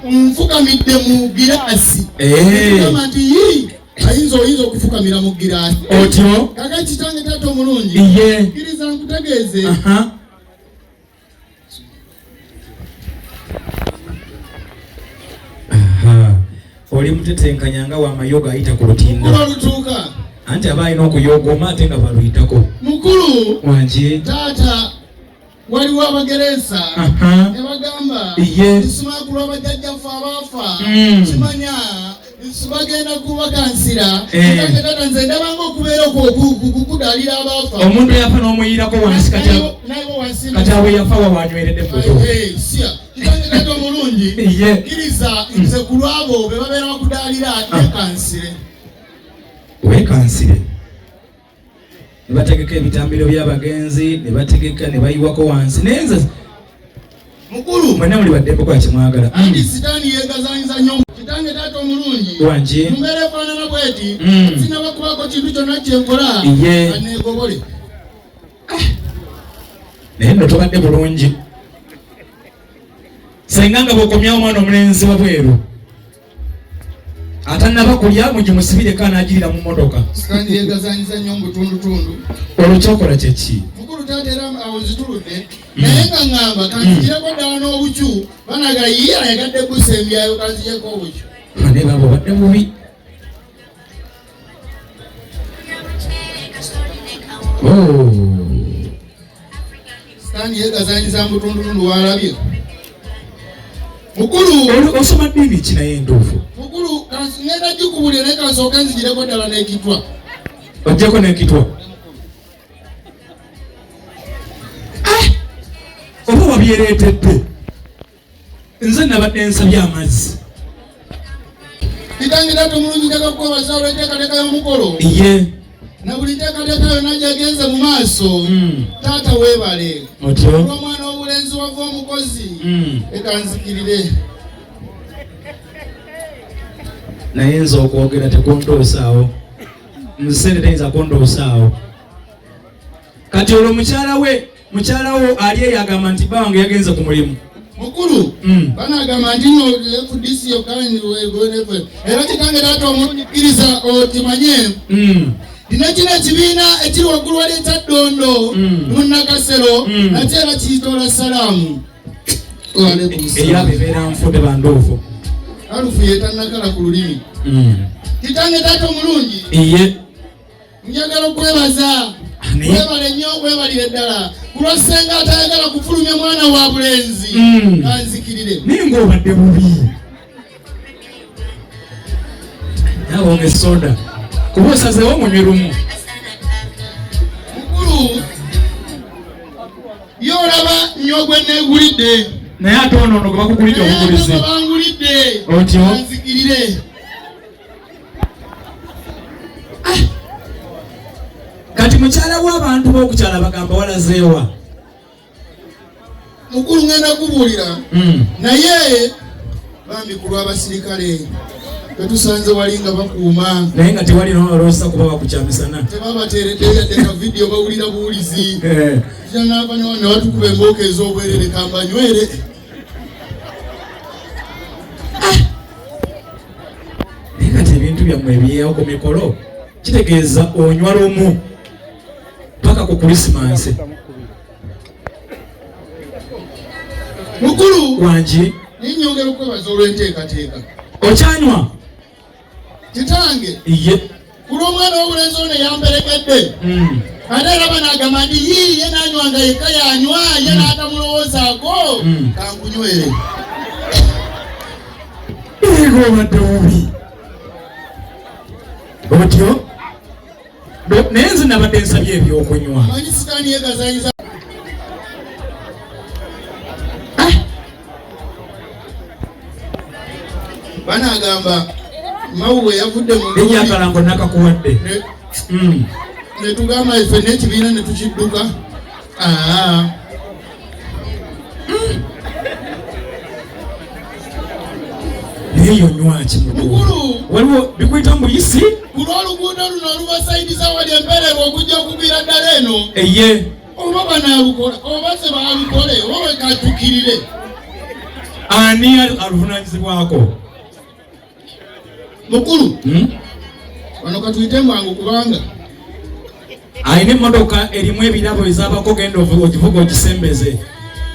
Nfukamidde mu giraasi. Eh. Gamba nti yii ayinza oyinza okufukamira mu giraasi. Otyo. Kaka kitange taata omulungi. Iye. Kkiriza nkutegeeze. Aha. Aha. Oli mutetenkanya nga wamayoga ayita ku lutindo. Mukulu olutuuka. Anti aba alina okuyogoma ate nga baluyitako. Mukulu. Wangi. Taata waliwo abagereesa ne bagamba nsima ku lw'abajjajjaffe abaafa Mm. kimanya bagenda kubakansira Eh. tata nze ndabanga okubeera okwo kudaalira abaafa Omuntu yafa n'omuyirako wansi kati naye wansi kati awo yafa wa wanyweredde mu buto. Eh, siya kitange taata omulungi Ye. kkiriza nze ku lwabo be babeera bakudaalira nekansire Weekansire. Ne bategeka ebitambiro by'abagenzi ne bategeka ne bayiwako wansi naye nze mukulu mwenna muli baddembe kwa kyemwagala. Anti sitaani yeegazanyiza nnyo kitange taata omulungi Wangi. mu mbeera efaanana bweti sinaba kubaako kintu kyonna kyenkola Ye. aneegobole Naye nno tobadde bulungi. Senga nga bw'okomyawo omwana omulenzi wabweru atannaba kulya mugimusibireko anaagirira mu mmotoka. Sitaani yeegazanyiza nnyo mu butundutundu. Olwo kyokola kye ki? Mukulu taata era awo nzituludde naye nga ŋŋamba kanzigireko ddala n'obukyu banaga ye ayagadde kusembyayo kanzijeko obukyu. Naye baaba obadde bubi. Oh. Sitaani yeegazanyiza mu butundutundu waalabye. Mukulu Osoma ddiini ki naye entuufu? Mukulu ngenda gikubulira naye kansooke nzigireko ddala n'ekitwa. Ojjeko n'ekitwa. Ah! Oba wabyereetedde. Nze nabadde nsabye amazzi. Kitange taata omulungi njagala kukwebaza olw'enteekateeka y'omukolo. Ye. Na buli nteekateeka yonna gy'egenze mu maaso. Taata weebale. Otyo. Olw'omwana w'obulenzi wava omukozi. Leka nzikirire. Naye nze okwogera tekuntuusaawo. Nze teyinza kuntuusaawo. Kati olwo mukyala we, mukyala wo ali eyo agamba nti bba wange yagenze ku mulimu. Mukulu, banagamba nti nno FDC yokka era kitange taata omulungi kkiriza okimanye. Nina kino ekibiina ekiri waggulu wali ekya Ddondo mu Nakasero nakyo era kiyitoola salaamu. Eyabo ebeera nfu teba nduufu. Alufu yetannakala ku lulimi. Kitange taata omulungi. Iye. Njagala okwebaza. Weebale nnyo, weebalire ddala. Ku lwa ssenga atayagala kufulumya mwana wa bulenzi. Kanzikirire. Naye ng'obadde bubi. Naawe onge soda. Kuba osazeewo munywe lumu. Mukulu, ye olaba nnyo gwe neegulidde. Naye ate ono ono gwe bakugulidde Naye ate obugulizi. gwe bangulidde. Otyo. Kanzikirire. Kati mukyala w'abantu b'okukyala bagamba walazeewa. Mukulu ngenda kubuulira. Naye bambi ku lw'abasirikale betusanze wali nga bakuuma. Naye nga tewali n'oloosa kuba bakukyamisana. Tebabateeredde yadde ka vidiyo bawulira buwulizi. Kijja ne batukuba embooko ez'obwerere kambanywere. Naye kati ebintu byammwe ebyeyawo ku mikolo kitegeeza onywa lumu paka ku Krisimansi. Mukulu wangi ninnyongera okwebaza olw'enteekateeka. Okyanywa? Kitange. Iye. Ku lw'omwana w'obulenzi ono yamperekedde. Ate era banaagamba nti yii ye n'anywanga yekka yanywa ye n'atamulowoozaako kankunywere. Ego obadde bubi. Otyo? Naye nze nabadde nsabye ebyokunywa. Manyi sitaani yeegazanyiza. Banaagamba Mawuwe yavudde mu Ejja akalango nakakuwadde. Ne tugamba ffe n'ekibiina ne tukidduka. Naye yo nywa ki mukulu? Mukulu. Waliwo bikuyita mu buyisi? Ku lw'oluguudo luno oluva sayidi za wali empeererwa okujja okuviira ddala eno. Eye. Oba banaalukola, oba se baalukole, oba bekatukirire. Ani aluvunanyizibwako? Mukulu, wano katuyite mwangu kubanga alina emmotoka erimu ebirabo ezabako, genda ogivuga ogisembeze.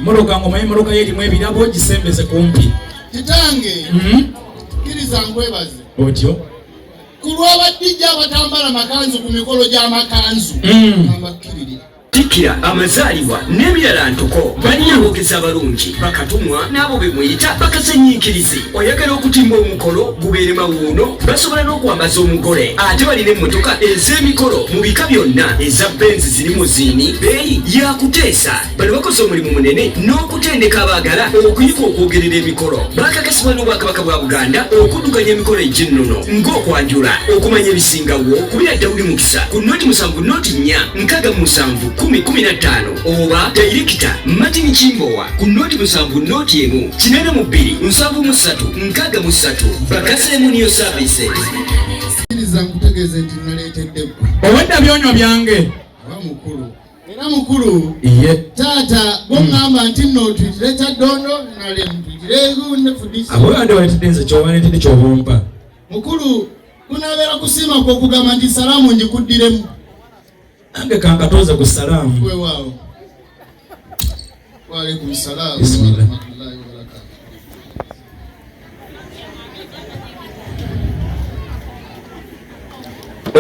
Emmotoka ng'omanyi emmotoka ye erimu ebirabo, gisembeze kumpi. Kitange, kkiriza nkwebaze Otyo. Ku lw'abaddijja abatambala makanzu ku mikolo gy'amakanzu, ambakkirire. Tikkira amazaalibwa n'ebirala ntuko balina aboogezi abalungi bakatumwa n'abo be muyita bakasenyiikirizi. Oyagala okutimba omukolo gubeere mawuuno, basobola n'okwambaza omugole. Ate balina emmotoka ez'emikolo mu bika byonna, eza Benz ziri mu ziini, beeyi yakuteesa. Bano bakoze omulimu munene n'okutendeka abaagala okuyiga okwogerera emikolo. Bakakasibwa n'Obwakabaka bwa Buganda okuddukanya emikolo egy'ennono ng'okwanjula. Okumanya ebisingawo kubira Dawudi Mukisa ku 0 7 0 4 67 10 15 oba dayirekita Martin Kimbowa ku 0 7 0 1 82 73 63. Bakaseemu Niyo Services. Kkiriza nkutegeeze nti naleetedde ggwe. Obwedda byonywa byange. Oba mukulu, era mukulu. Iye. Taata, bwoŋŋamba nti nno tuyitire Kyaddondo nale mutuyitire nefudisi. Abo bande waleetedde nze, kyobaleetedde kyobompa. Mukulu, kunabeera kusiima kwe okugamba nti salaamu ngikuddiremu. Nange kankatooze ku salaamu. Weewaawo, waalaikum salaamu Bismillah. warahmatullahi wabarakatu.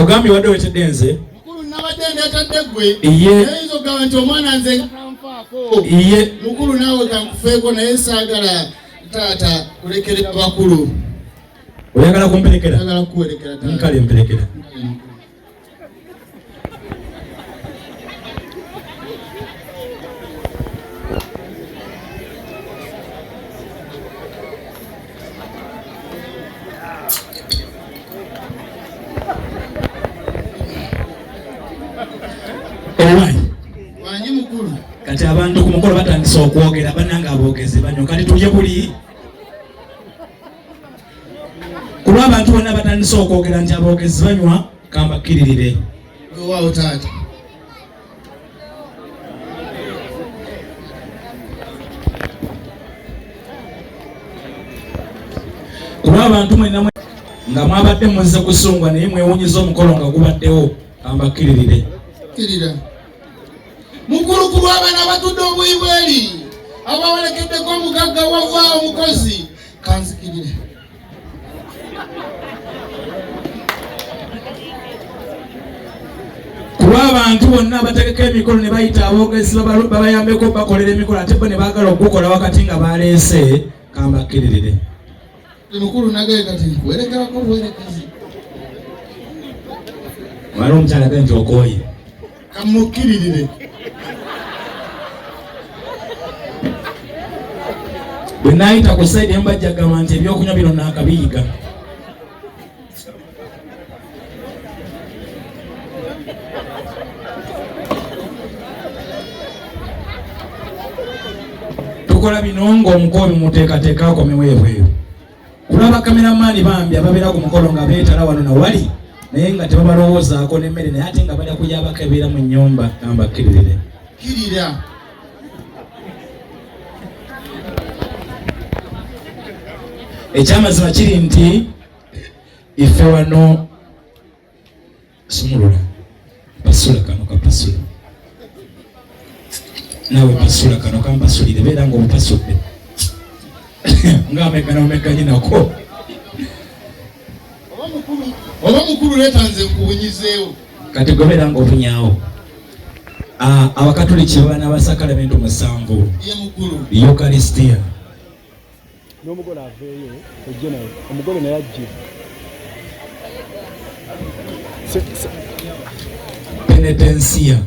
Ogambye wadde oleetedde nze? Mukulu, nabadde ndeetadde ggwe. Iye. Nayinza okugamba nti omwana nze nga tanfaako. Iye. Mukulu, naawe kankufeeko, naye saagala taata kulekerera bakulu. Oyagala kumperekera? Njagala kukuwerekera, taata. Nkale, mperekera. Owayi. Wangi mukulu. Kati abantu ku mukolo batandise okwogera, bannange aboogezi banyo, kati tulye buli ku lw'abantu bonna batandise okwogera nti aboogezi banywa, kambakkiririre. Weewaawo taata. Ku lw'abantu mwenna nga mwabadde muzze kusungwa naye mwewunyiza omukolo nga gubaddewo, kambakkiririre. Kkirira mukulu, ku lw'abaana abatudde obuyibweri abawerekeddeko omugagga wava omukozi, kanzikirire. Ku lw'abantu bonna abategeka emikolo ne bayita aboogezi babayambeko bakolera emikolo, ate bo ne baagala okugukola wakati nga baleese, kambakkiririre. Mukulu, nagaye kati nkuwerekerako obuwerekezi. Waliwo omukyala ge nti okooye. Kamukkiririre. Bwe naayita ku side emu bajja kugamba nti ebyokunywa bino naakabiyiga. Tukola bino ng'omukoobi muteekateeka akomewo ebweru. Kulaba kameramaani bambi ababeera ku mukolo nga beetala wano na wali, naye nga tebabalowoozaako n'emmere, naye ate nga balya kuyabako ebeera mu nnyumba, gamba kkiririre. Kkirira. Ekyamazima kiri nti ife wano sumulula pasula kano kapasula, naawe pasula kano kampasulire, beera nga obupasudde ng'amegana omeganye nako. Oba mukulu, oba mukulu, leeta nze nkuwunyizeewo. Kati gobeera ng'obunyaawo. Ah, abakatuliki baba n'abasakalamento 7. Ye mukulu. Eucharistia. N'omugole aveeyo ojje naye, omugole naye ajje. Penetensia.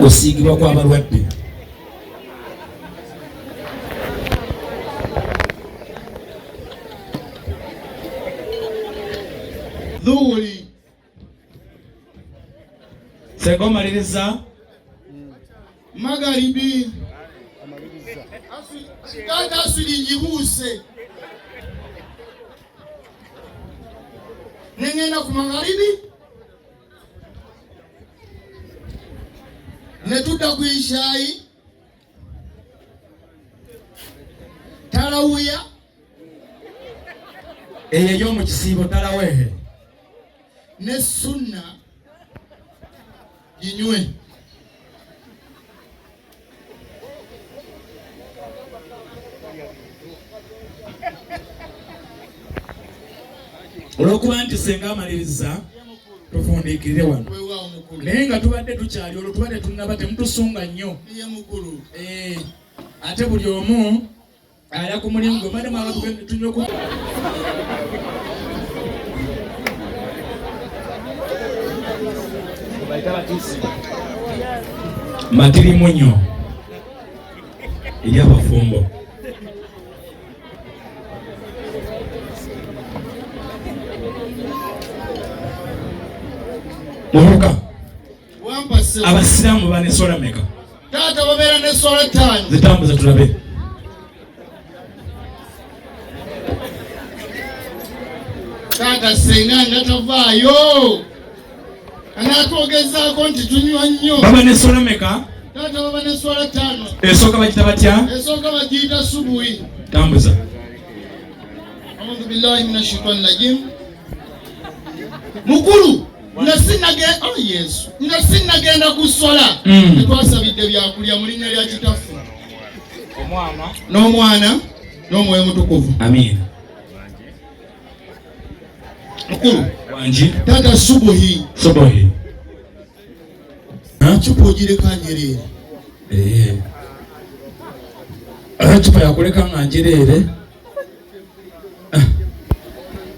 Kusiigibwa kw'abalwadde. Dhuhuri. Senga omaliriza. Magharibi. Taata, aswiri ngibuuse. Nengenda ku magharibi ne tudda ku ishaayi talawuya eyo ey'omu kisiibo talawehe ne sunna ginywe. Olw'okuba nti senga amaliriza tufundiikirire wano, naye nga tubadde tukyali olwo tubadde tunnaba temutusunga nnyo. Ate buli omu alya ku mulimu gwe mbadde mwagala tunywe ku matirimunyo eri abafumbo. Muvubuka, abasiraamu baba n'eswala meka? Taata, babeera n'eswala 5. Zitambuza tulabe. Taata, senga nga tavaayo anaatwogezaako nti tunywa nnyo. Baba n'eswala meka? Taata, baba n'eswala 5. Esooka bagita batya? Esooka bagiyita subuhi. Tambuza. Audhu billahi minash shaitani rajim. Mukulu, oh Yesu, nga sinnagenda ku swala tetwasabidde byakulya mu linnya lya Kitaffe n'Omwana n'Omwoyo Mutukuvu. Amiina. Mukulu wangi. Taata, subuhi. Subuhi. Cupa ogireka njereere. Cupa yakuleka nga njereere.